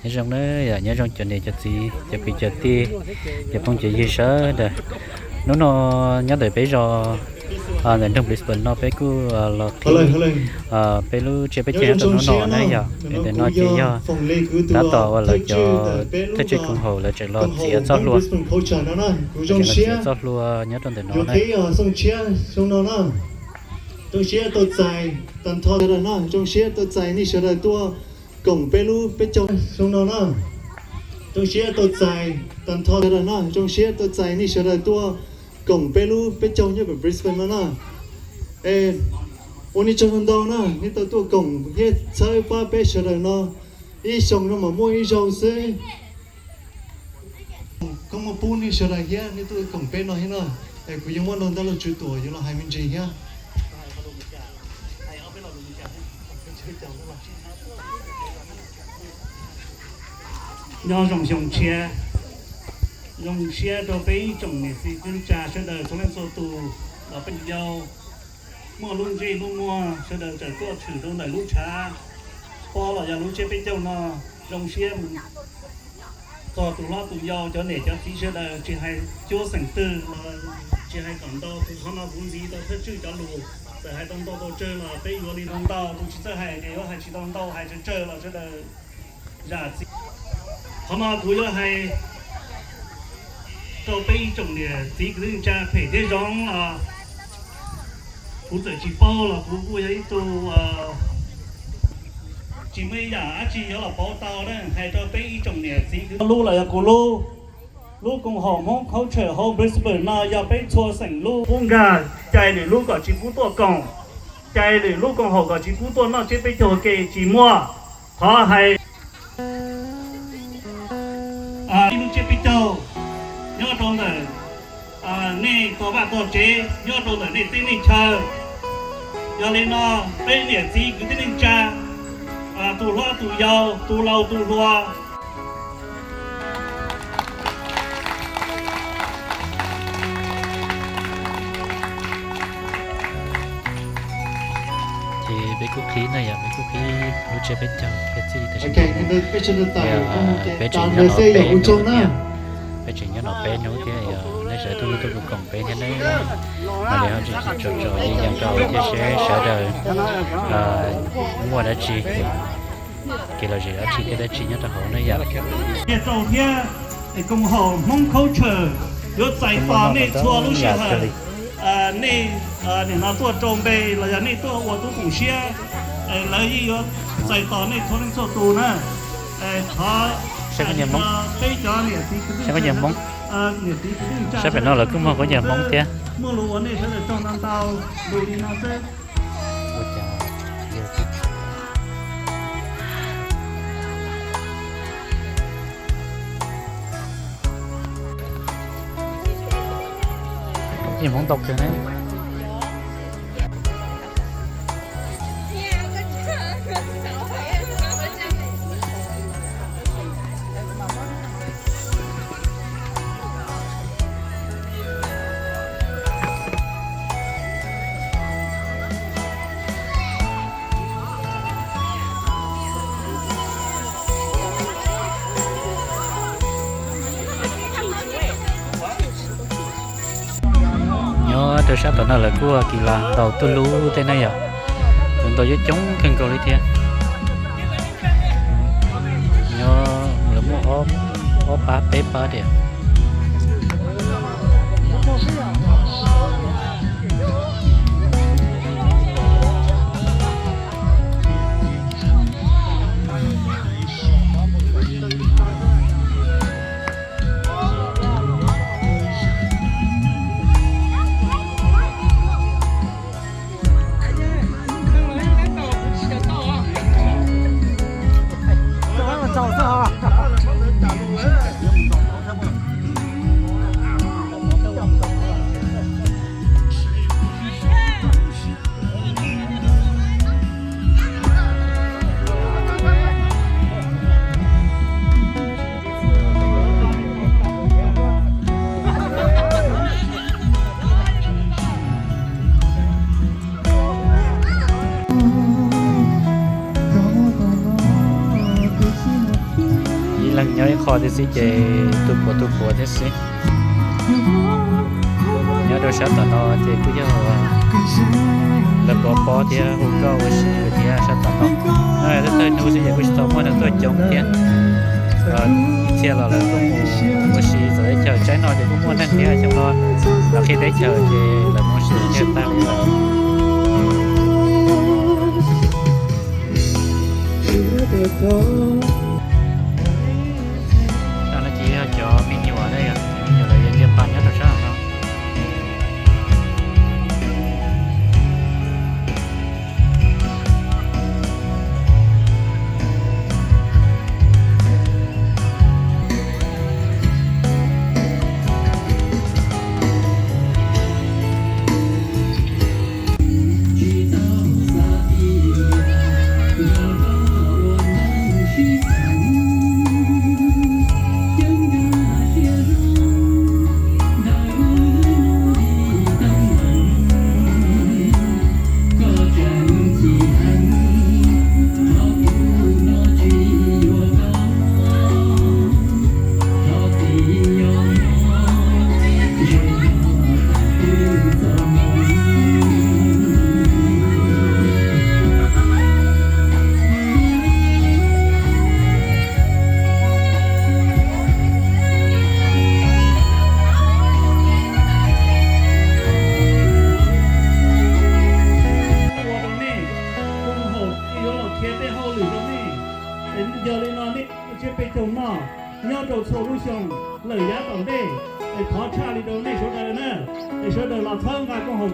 Nyob zoo na, nyob zoo cov niam cov txiv, cov kwv cov tij, cov phooj cov ywg sawv daws. Hnub no nyob ntawm peb zos, ntawm nroog Brisbane no peb kuj los qhib peb lub tsiab peb caug nyob rau hnub no na yom. Es ntawm no ces yog tab tom uas lawv cov thawj tswj koom haum lawv tseem los txiav txoj hlua, txiav txoj hlua nyob rau ntawm no na. Zoo siab tau txais tag nrho sawv daws no, zoo siab tau txais nej sawv daws tuaj koom peb lub peb caug zoo no na. Zoo siab tau txais tag nrho sawv daws no, zoo siab tau txais nej sawv daws tuaj koom peb lub peb caug nyob pem Brisbane no na. Es ua nej tsaug ntau ntau na, nej tau tuaj koom thiab txhawb pab peb sawv daws no. Ib xyoo no mas muaj ib zaug xwb. Koj muaj pub nej sawv daws thiab nej tuaj koom peb no thiab na. Es kuv yuav muab nug ntaj lug tswv tuam yuav los hais me ntsis thiab. Nyob zoo xyoo tshiab, zoo siab rau peb ib tsoom niam txiv kwv tij neej tsa sawv daws txhua leej txhua tus los peb yau muaj lub ntsej lub muag sawv daws txawm tuaj tshwm rau ntawm lub tshav pob los yog lub tsiab peb caug no. Zoo siab mus txog tus hlob tus yau, cov niam cov txiv sawv daws, tsis hais cuab xeem twg los tsis hais kom ntau, tus qhov no kuv ntxiv tau thawj tswj cov lus, txawm hais tau ntau tau tsawg los peb yuav li ntau ntau, tus tsis txawj hais ces yuav hais tsis tau ntau, hais tsawg tsawg los sawv daws zam txim. Qhov no kuv yuav hais rau peb ib tsoom niam txiv kwv tij neej tsa phem thiab zoo los kuv txawm tsis paub los kuv kuj yog ib tug tsis muaj ib yam dab tsi yuav los pauv tau na. Hais rau peb ib tsoom niam txiv kwv tij, lub los yog kuv lub, lub koom haum Hmoob Culture hauv Brisbane no yog peb txhua xeem lub. Pub nkag cai lwm lub kom tsis pub tuaj koom, cai lwm lub koom haum kom tsis pub tuaj noj tsiab peb caug ke tsis muaj. Thov hais ib lub tsiab peb caug nyob rau ntawm nej tog vaj tog tsev, nyob rau ntawm nej teb nej chaw. Yog li no, peb niam txiv kwv tij neej tsa, tus hlob tus yau, tus laus tus hluas, ces peb kuj qhib na yom, peb kuj qhib lub tsiab peb caug thiab txij li tam sim no peb tseem nyob no peb hnub thiab, peb tseem nyob no peb hnub thiab, yog nej sawv daws tuaj tuaj koom peb thiab na. Mas li ho tsis tsom tsom yeej yeej rau thiab seb sawv daws muaj dab tsi, kev lom zem dab tsi thiab dab tsi nyob rau hauv na yom. Tiag rau thiab, koom haum Hmoob Culture yuav txais tos nej txhua lub sij hawm. Nej nim no tuaj rau npe los yog nej tuaj ua tub koom siab, lawv yeej yuav txais tos nej txhua leej txhua tus na. Thov peb cov niam txiv kwv tij neej tsa, sab pem no lawv kuj muaj qhov nyiam Hmoob thiab. Muaj lus ua nej sawv daws tsaug ntau ntau, lus li no xwb. Nyiam Hmoob ntau kawg ne. Nyob rau sab tom no lawv kuj kis las ntaus tuj lub tej na yom, tus ntau yuav coob kawg nkaus li thiab. Nyob lawv muaj ob pab peb pab tias. Leej nyob ib qho thiab xwb ces tu puav tu puav thiab xwb. Nyob rau sab tom no ces kuj yog lawv pov pob thiab hu koj ua si thiab sab tom no. Nyob thawj thawj hnub xwb ces kuj tsis tau muaj neeg tuaj coob thiab. Ib txhia los lawv kuj mus ua si txawv teb chaws, tsaib no ces kuj muaj neeg thiab, xyoo no los qhib teb chaws ces lawv mus ua si tag li lawm. No ces yog cov me nyuam na, yog cov me nyuam lawv yuav ntsia pa nyob rau sab hauv no. Ua rau nej, koom haum yuav los khiav tej hauj lwm rau nej. Es yog li no nej tsiab peb caug noj nyob rau txhua lub xyoo lawm yav tom ntej, es thov tshaj li rau nej sawv daws na, es sawv daws los txhawb nqa koom haum.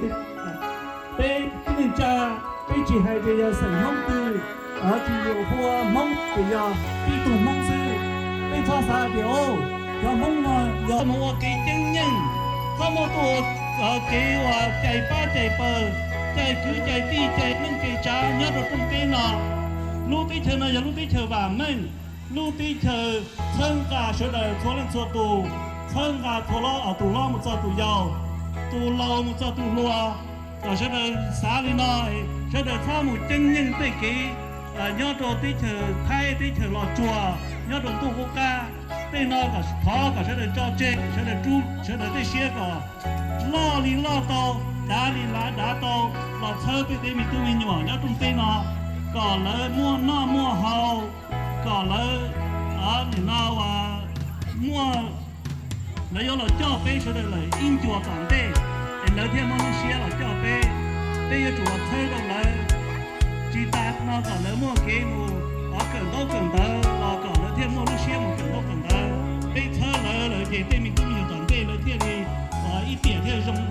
Peb tib neeg tsa, peb tsis hais tias yog xeem Hmoob twg, tsis yog hu ua Hmoob, ces yog tib tug Hmoob xwb. Peb txhob xav tias, o, cov Hmoob no yog mus ua kev ceeb yeej, txhob muaj tuaj ua kev uas cais pab cais pawg, cais kwv cais tij, cais neej cais tsav nyob rau rooj teb no. Lub teb chaws no yog lub teb chaws vam meej, lub teb chaws txhawb nqa sawv daws txhua leej txhua tus, txhawb nqa txhua tus hlob mus txog tus yau, tus laus mus txog tus hluas. Kom sawv daws xav li no, sawv daws txhob mus ceeb yeej tej kev nyob rau teb chaws Thaib teb chaws Los Tsuas nyob rau ntuj qub qab. Tej no thov kom sawv daws tso tseg, sawv daws rub sawv daws tej siab kom loj li loj tau, dav li dav tau, los txhawb peb tej me tub me nyuam nyob rooj teb no, kom lawv muaj noj muaj haus, kom lawv nim no uas muaj, lawv yuav los coj peb sawv daws lawm ib ncua tom ntej, es lawv thiaj muaj lub siab los coj peb. Peb yuav tsum los txhawb rau lawv. Tsis tas no kom lawv muaj kev mus kawm ntaub kawm ntawv los kom lawv thiaj muaj lub siab mus kawm ntaub kawm ntawv. Peb txhawb lawv lawm ces tej me tub me nyuam tom ntej lawv thiaj li ib tiam thiaj zoo.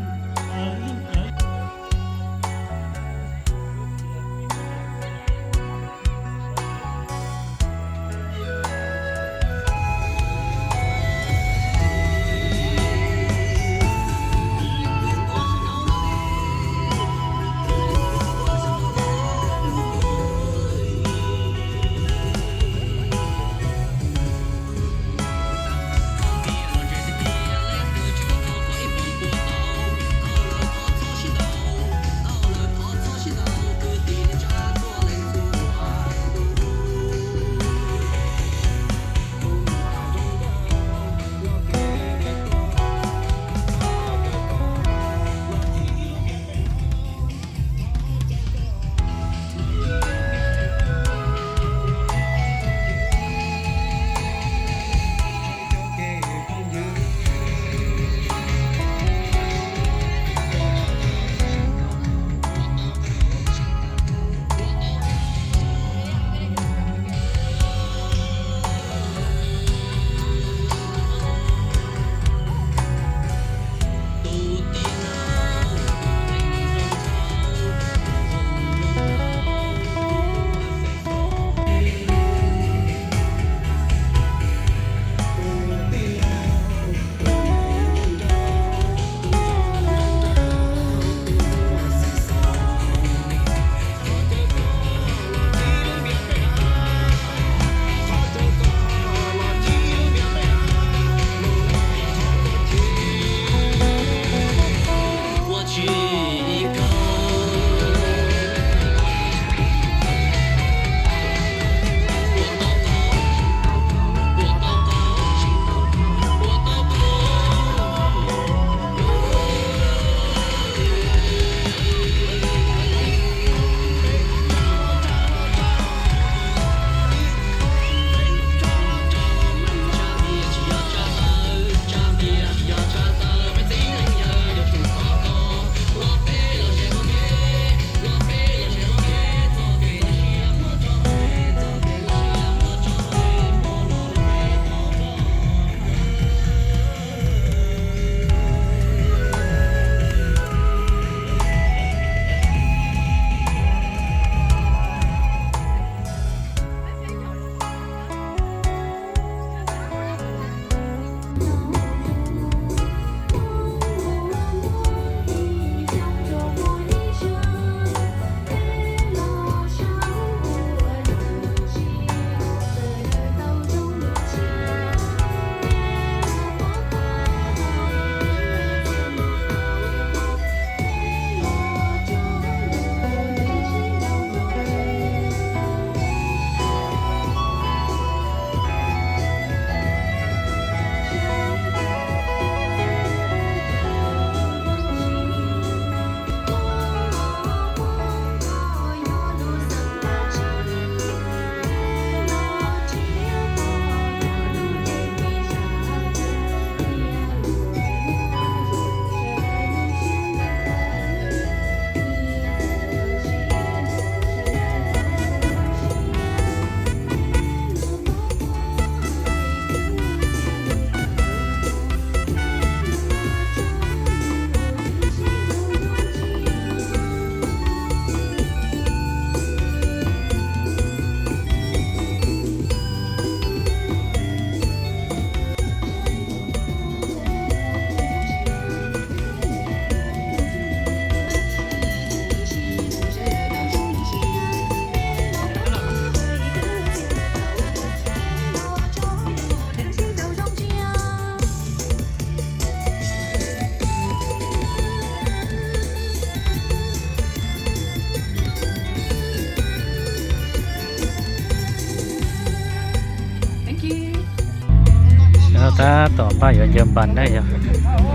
Tab tom npaj yuav ncaws npas na yog,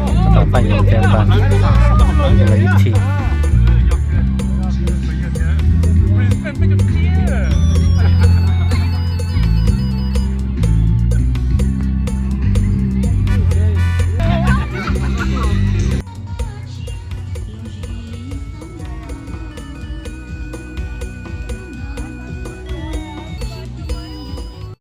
tab tom npaj yuav ncaws npas, ib thim.